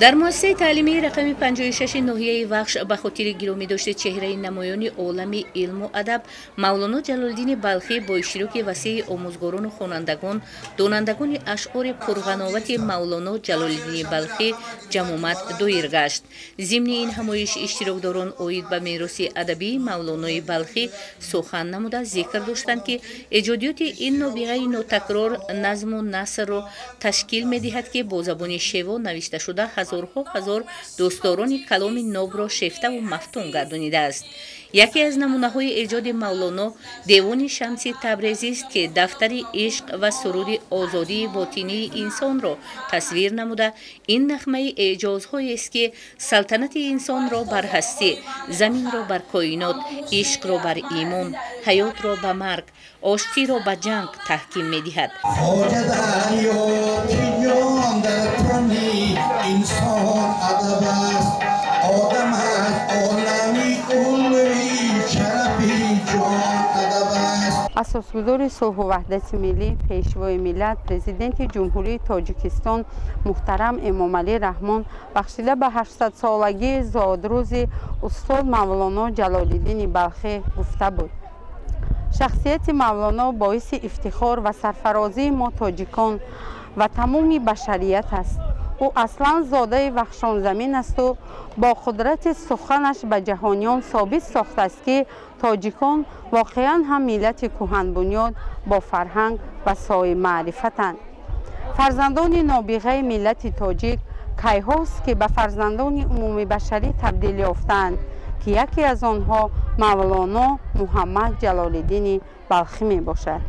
Дар муассисаи таълимии рақами 56 ноҳияи Вахш ба хотири гиромӣ дошти чеҳраи намоёни олами илму адаб Мавлоно Ҷалолиддини Балхӣ бо иштироки васеи омӯзгорону хонандагон, донандагони ашъори пурғановати Мавлоно Ҷалолиддини Балхӣ ҷамъомад доир гашт. Зимни ин ҳамоиш иштирокдорон оид ба мероси адабии Мавлонои Балхӣ сухан намуда, зикр доштанд, ки эҷодиёти ин нобиғаи нотакрор назму насрро ташкил медиҳад, ки бо забони шево навишта шуда, ҳазорҳо ҳазор дӯстдорони каломи нобро шефтаву мафтун гардонидааст. Яке аз намунаҳои эҷоди Мавлоно Девони Шамси Табрезист, ки дафтари ишқ ва суруди озодии ботинии инсонро тасвир намуда, ин нағмаи эъҷозҳоест, ки салтанати инсонро бар ҳастӣ, заминро бар коинот, ишқро бар имон, ҳаётро ба марг, оштиро ба ҷанг таҳким медиҳад. Инсон адаб аст, одам аст, олами улви шарафи ҷон адаб аст. Асосгузори сулҳу ваҳдати миллӣ, Пешвои миллат, Президенти Ҷумҳурии Тоҷикистон муҳтарам Эмомалӣ Раҳмон бахшида ба 800-солагии зодрӯзи устод Мавлоно Ҷалолиддини Балхӣ гуфта буд: шахсияти Мавлоно боиси ифтихор ва сарфарозии мо тоҷикон ва тамоми башарият аст. Ӯ аслан зодаи Вахшонзамин асту бо қудрати суханаш ба ҷаҳониён собит сохтааст, ки тоҷикон воқеан ҳам миллати кӯҳанбунёд, бо фарҳанг ва соҳибмаърифатанд. Фарзандони нобиғаи миллати тоҷик кайҳост, ки ба фарзандони умумибашарӣ табдил ёфтаанд, ки яке аз онҳо Мавлоно Муҳаммад Ҷалолиддини Балхӣ мебошад.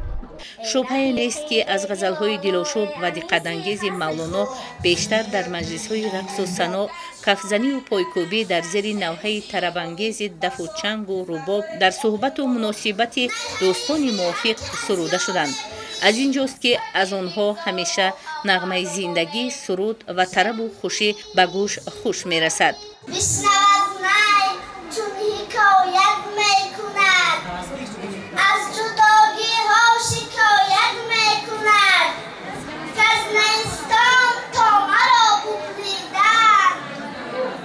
Шубҳае нест, ки аз ғазалҳои дилошӯб ва диққатангези Мавлоно бештар дар маҷлисҳои рақсу сано, кафзанию пойкӯбӣ, дар зери навҳаи тарабангези дафу чангу рубоб, дар суҳбату муносибати дӯстони мувофиқ суруда шуданд. Аз ин ҷост, ки аз онҳо ҳамеша нағмаи зиндагӣ, суруд ва тарабу хушӣ ба гӯш хуш мерасад. Бишнавад най, чун ҳикоят мекунад, аз ҷудогиҳо шикоят мекунад, каз найистон то маро бубридан,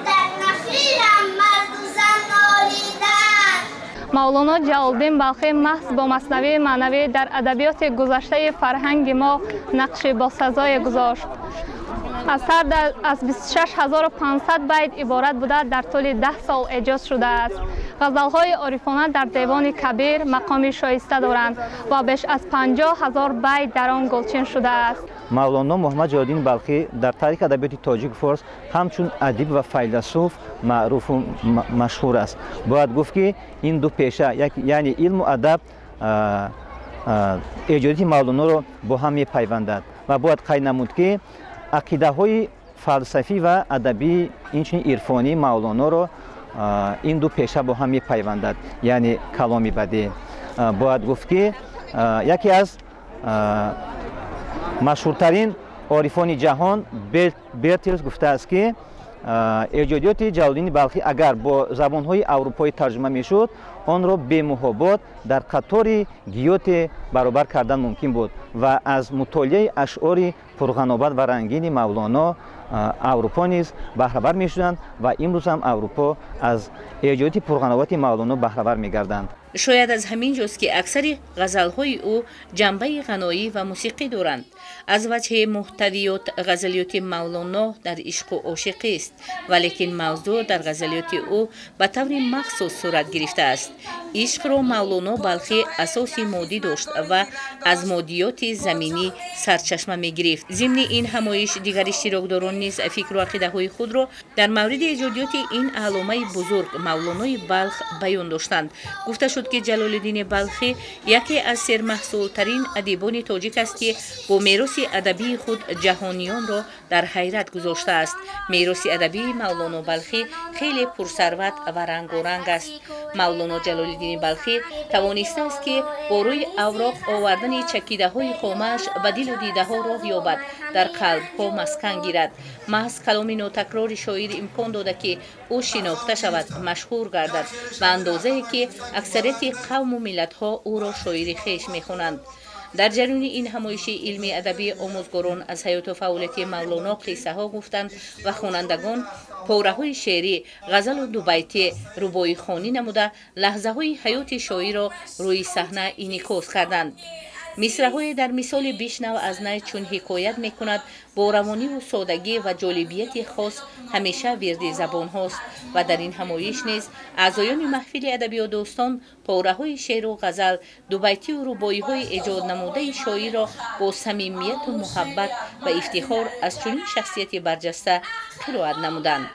дар нафирам марду зан нолидан. Мавлоно Ҷалолиддин Балхӣ маҳз бо маснавии маънавӣ дар адабиёти гузаштаи фарҳанги мо нақши босазое гузошт. Асар аз 26500 байт иборат буда, дар тӯли 10 сол эҷод шудааст. Ғазалҳои орифона дар Девони Кабир мақоми шоиста доранд ва беш аз 50 000 байт дар он гулчин шудааст. Мавлоно Муҳаммад Ҷалолиддин Балхӣ дар таърихи адабиёти тоҷику форс ҳамчун адиб ва файласуф маъруфу машҳур аст. Бояд гуфт, ки ин ду пеша, яъне илму адаб, эҷодияти Мавлоноро бо ҳам мепайвандад ва бояд қайд намуд, ки ақидаҳои фалсафӣ ва адабӣ, инчунин ирфонии Мавлоноро ин ду пеша бо ҳам мепайвандад, яъне каломи бадеъ. Бояд гуфт, ки яке аз машҳуртарин орифони ҷаҳон Бертилс гуфтааст, ки эҷодиёти Ҷалолиддини Балхӣ агар бо забонҳои аврупоӣ тарҷума мешуд, онро бемуҳобот дар қатори Гёте баробар кардан мумкин буд ва аз мутолиаи ашъори пурғановат ва рангини Мавлоно Аврупо низ баҳравар мешуданд ва имрӯз ҳам Аврупо аз эҷодиёти пурғановати Мавлоно баҳравар мегарданд. Шояд аз ҳамин ҷост, ки аксари ғазалҳои ӯ ҷанбаи ғаноӣ ва мусиқӣ доранд. Аз ваҷҳи муҳтавиёт ғазалиёти Мавлоно дар ишқу ошиқист, валекин мавзӯъ дар ғазалиёти ӯ ба таври махсус сурат гирифтааст. Ишқро Мавлоно Балхӣ асоси моддӣ дошт ва аз моддиёти заминӣ сарчашма мегирифт. Зимни ин ҳамоиш дигар иштирокдорон низ фикру ақидаҳои худро дар мавриди эҷодиёти ин алломаи бузург Мавлонои Балх баён доштанд. Гуфта шуд, ки Ҷалолиддини Балхӣ яке аз сермаҳсултарин адибони тоҷик аст, ки бо мероси адабии худ ҷаҳониёнро дар ҳайрат гузоштааст. Мероси адабии Мавлоно Балхӣ хеле пурсарват ва рангоранг аст. Мавлоно Ҷалолиддини Балхӣ тавонистааст, ки бо рӯи авроқ овардани чакидаҳои хомааш ба дилу дидаҳо роҳ ёбад, дар қалбҳо маскан гирад. Маҳз каломи нотакрори шоир имкон дода, ки ӯ шинохта шавад, машҳур гардад, ба андозае ки аксарияти қавму миллатҳо ӯро шоири хеш мехонанд. Дар ҷараёни ин ҳамоиши илмии адабӣ омӯзгорон аз ҳаёту фаъолияти Мавлоно қиссаҳо гуфтанд ва хонандагон пораҳои шеърӣ, ғазалу дубайтӣ, рубоихонӣ намуда, лаҳзаҳои ҳаёти шоирро рӯи саҳна инъикос карданд. Мисраҳое дар мисоли «Бишнав аз най чун ҳикоят мекунад» бо равониву содагӣ ва ҷолибияти хос ҳамеша вирди забонҳост ва дар ин ҳамоиш низ аъзоёни маҳфили адабиётдӯстон пораҳои шеъру ғазал, дубайтию рубоиҳои эҷоднамудаи шоирро бо самимияту муҳаббат ва ифтихор аз чунин шахсияти барҷаста қироат намуданд.